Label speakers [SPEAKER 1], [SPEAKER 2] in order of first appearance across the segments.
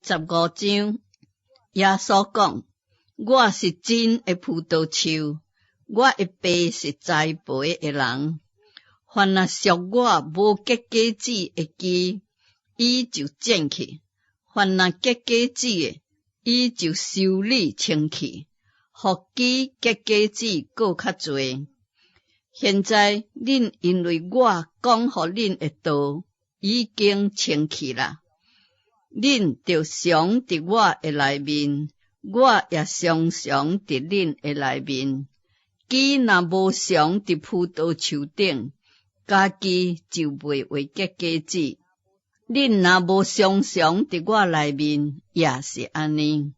[SPEAKER 1] 15章，耶穌講：我是真的葡萄樹，我的爸是栽培的人。凡若屬我無結果子的枝，伊就剪去；凡若結果子的，伊就修理清氣，予枝結果子閣較濟。現在恁因為我講予恁的道已經清氣啦。恁著常佇我的內面，我也常常佇恁的內面。枝若無常佇葡萄樹頂，家己就袂會結果子。恁若無常常佇我內面，也是按呢。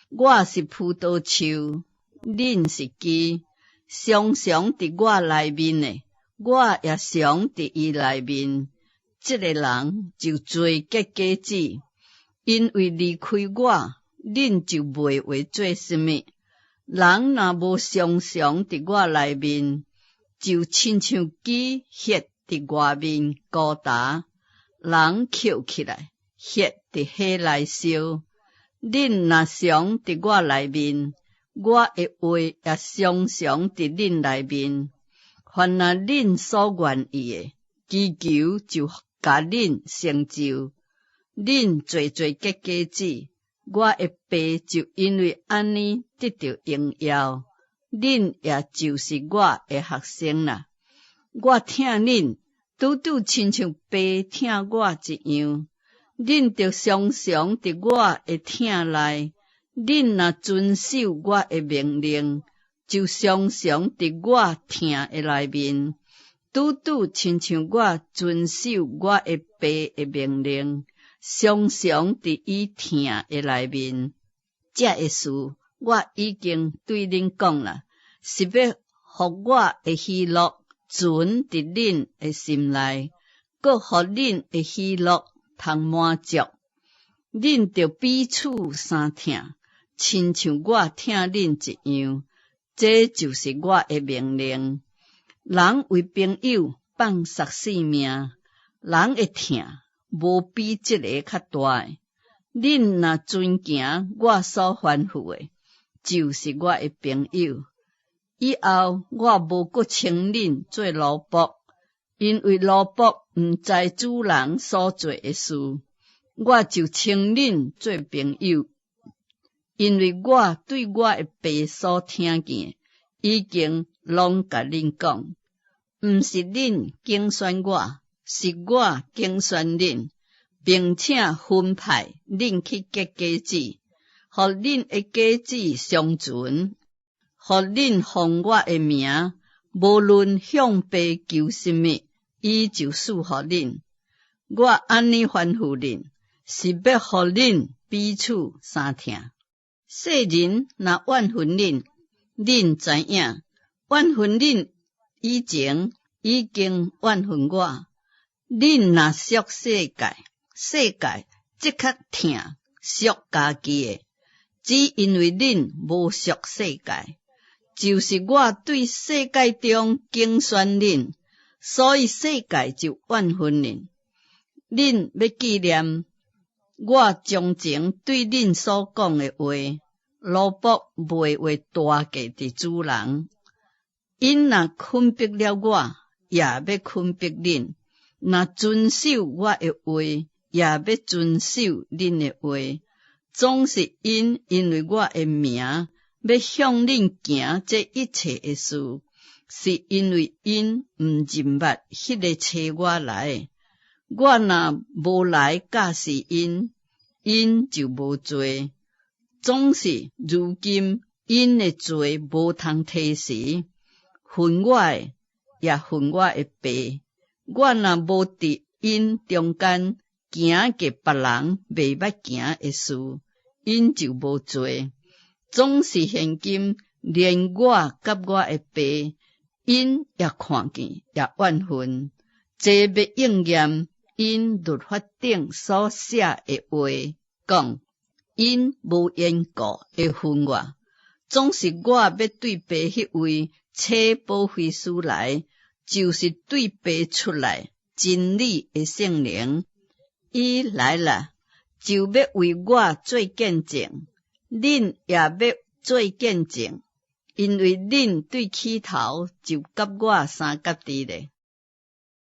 [SPEAKER 1] 我是葡萄樹，恁是枝，常常佇我內面的，我也常佇伊內面。這个人就濟結果子，因為離開我，恁就袂會做啥物。人若無常常佇我內面，就親像枝歇佇外面孤焦，人抾起來，歇佇火內燒。恁若常佇我內面，我的話也常常佇恁內面。凡若恁所願意的，祈求就共恁成就。恁濟濟結果子，我的爸就因為按呢得著榮耀。恁也就是我的學生啦。我疼恁，拄拄親像爸疼我一樣。恁著常常佇我的疼內。恁若遵守我的命令，就常常佇我疼的內面。拄拄親像我遵守我的爸的命令，常常佇伊疼的內面。這个事我已經對恁講啦，是欲予我的喜樂存佇恁的心內，閣予恁的喜樂通滿足。恁著彼此相疼，親像我疼恁一樣。這就是我的命令。人為朋友放捒性命，人的疼無比這个較大的。恁若遵行我所吩咐的，就是我的朋友。以後我無閣稱恁做奴僕，因為奴僕毋知主人所做的事，我就稱恁做朋友，因為我對我的爸所聽見，已經攏共恁講。毋是恁揀選我，是我揀選恁，並且分派恁去結果子，予恁的果子常存，予恁奉我的名，無論向爸求啥物，伊就賜予恁。我按呢吩咐恁，是欲予恁彼此相疼。世人若怨恨恁，恁知影，怨恨恁以前已經怨恨我。恁若屬世界，世界則較疼屬家己的，只因為恁無屬世界，就是我對世界中揀選恁，所以世界就怨恨恁。恁欲紀念我從前對恁所講的話，奴僕袂會大過佇主人。𪜶若捆逼了我，也欲捆逼恁；若遵守我的話，也欲遵守恁的話。總是𪜶因為我的名，欲向恁行這一切的事，是因為𪜶毋認捌彼个差我來的。我若無來教示𪜶，𪜶就無罪。總是如今𪜶的罪無通提時，恨我的也恨我的爸。我若無佇𪜶中間行過別人袂捌行的事，𪜶就無罪。總是現今連我佮我的爸，𪜶也看見，也怨恨。這欲應驗𪜶律法頂所寫的話，講𪜶無緣故的恨我。總是我欲對爸彼位差保惠師來，就是對爸出來真理的聖靈，伊來啦，就欲為我做見證，恁也欲做見證，因為恁對起頭就佮我相佮佇咧。